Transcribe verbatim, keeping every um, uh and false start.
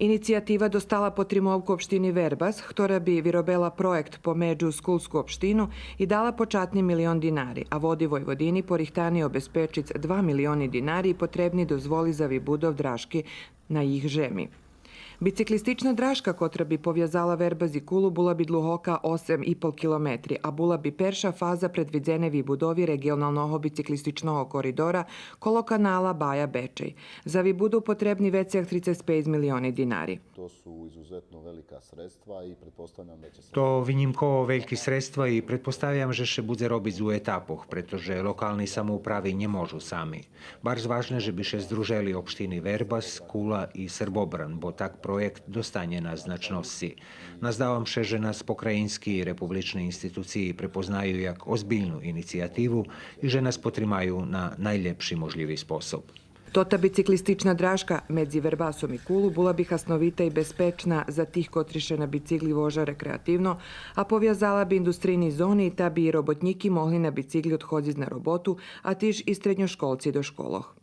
Инициятива достала потримовку општини Вербас, хтора би виробела проєкт по меджу скулску општину и дала початни милион динари, а Води Войводини порихтани обезпечиц два милиони динари потребни дозволи за вибудов дражки на їх жеми. Бициклистична дражка котра би повязала Вербас и Кулу була би длугока осем и пол километри, а була би перша фаза предвидзеней вибудови реґионалного бициклистичного коридора коло канала Бая Бечей. За вибудов потребни вецей як трицец пейц милиони динари. То су изузетно велика средства и претпостављам да ће се... То винїмково вельки средства и претпоставям же ше будзе робиц у етапох, прето же локални самоуправи нє можу сами. Барз важне же би ше здружели општини Вербас, Кула и Србобран, бо так проєкт достанє на значносци. Наздавам ше же нас покраїнски и републични институциї препознаю як озбильну инициятиву и же нас потримаю на найлєпши можлїви способ. Тота бициклистична дражка медзи Вербасом и Кулу була би хасновита и безпечна за тих котри ше на бицикли вожа рекреативно, а повязала би индустрийни зони, та би и роботнїки могли на бицикли одходзиц на роботу, а тиж и средньошколци до школох.